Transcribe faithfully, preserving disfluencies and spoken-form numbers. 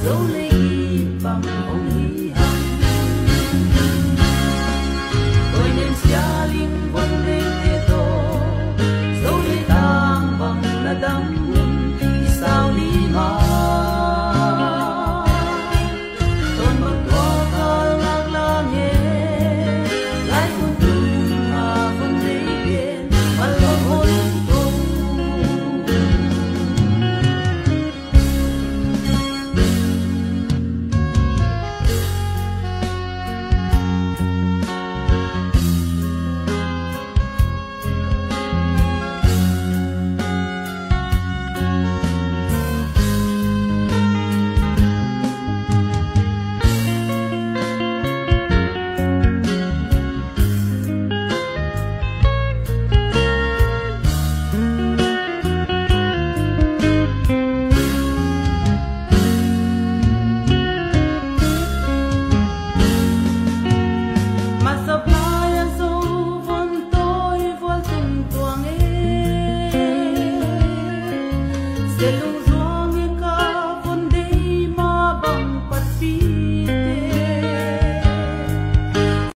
Zo le i bang hong hi hang. Koi nem sia ling von reng te to. Zo le tang bang na dam mun i sau li ma. Ton bang tua kal lak lang e. Lai kun tung a von reng pen. Mal lo hon kong.